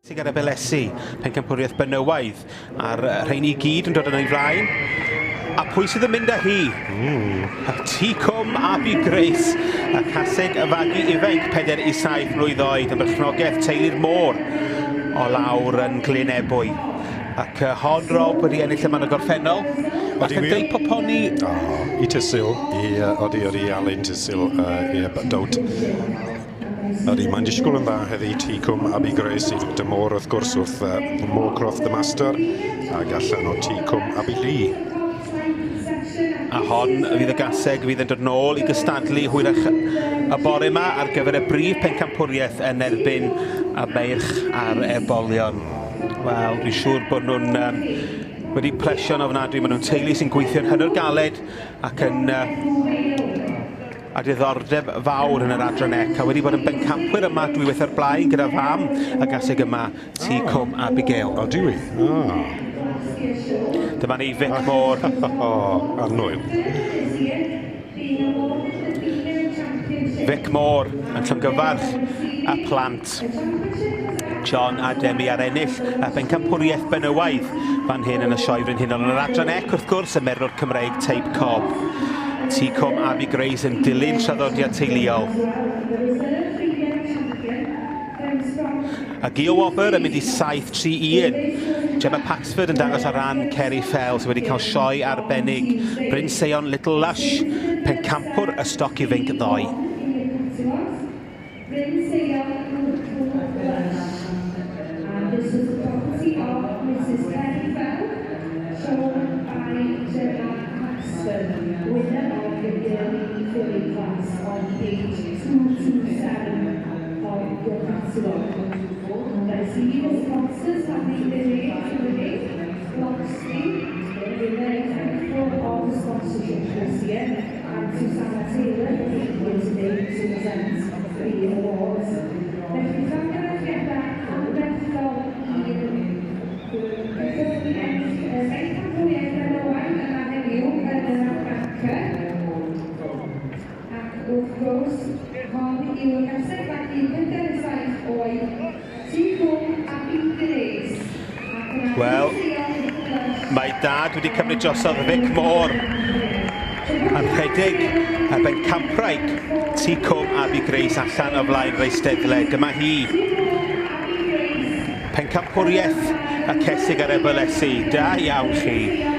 Sydd gyda Belesi, pencampwriaeth benywaidd, a'r rheini i gyd yn dod yn ei flaen. A pwy sydd yn mynd â hi? Mm. Tŷ Cwm Abi Grace, y caseg y fagu ifanc 4 i 7 mlwydd oed yn berchnogaeth teulu'r môr o lawr yn Glyn Ebwy. Ac hon, Rob, wedi ennill yma yn y gorffennol. Ac yn deud poponi... Oh, i Tysil, i, odi, odi, Alun Tysil, ie, dowt. Ydy, mae'n disgwyl yn dda heddi Tŷ Cwm Abi Grace i Victor Moore wrth gwrs wrth Moorcroft the Master ac allan o Tŷ Cwm Abi Lee. A hon fydd y gaseg fydd yn dod nôl i gystadlu hwyrach y bore yma ar gyfer y brif pencampwriaeth yn erbyn y meirch a'r ebolion. Wel, dwi'n siŵr bod nhw'n um, wedi plesio'n ofnadwy. Maen nhw'n teulu sy'n gweithio'n hynod galed ac yn uh, a diddordeb fawr yn yr adran ec, a wedi bod yn bencampwyr yma dwywaith o'r blaen gyda fam y gaseg yma, Tŷ oh. Cwm Abigail. O, dwi? Oh. Dyma ni Vic Moore. O, annwyl. Vic Moore yn llongyfarch y plant. John a Demi ar ennill y bencampwriaeth benywaidd fan hyn yn y sioe frenhinol. Yn yr adran ec, wrth gwrs, y merlwr Cymreig Teip Cob. Tŷ Cwm Abi Grace yn dilyn traddodiad teuluol. A Gio Wobr yn mynd i 7-3-1. Gemma Paxford yn dangos ar ran Kerry Fell sydd wedi cael sioe arbennig. Bryn Seion Little Lush, pencampwr y stoc ifainc ddoe. Bryn Seion Little Lush. And this is the property of Mrs Kerry Fell, shown by Gemma Paxton, winner of the Girlie Filly class on page 227 of your catalogue. And I see the sponsors have made their way to the gate. Loxley, we're very thankful of the sponsorship this year. And Susanna Taylor for being here today to present the awards. Felly llongyfarchiadau anferthol i'r cystadlu ennill y Bencampwriaeth Benywaidd yma heddiw yn yr Albarca. Ac wrth gwrs, hon yw'r gaseg fagu 47 oed, Tu Cwm Abi Grace. Ac yna Wel, mae dad wedi cymryd drosodd Vic Moore yn rhedeg y bencampwraig Tŷ Cwm Abi Grace allan o flaen yr eisteddle. Dyma hi. Pencampwriaeth y cesig ar Ebolesi. Da iawn chi.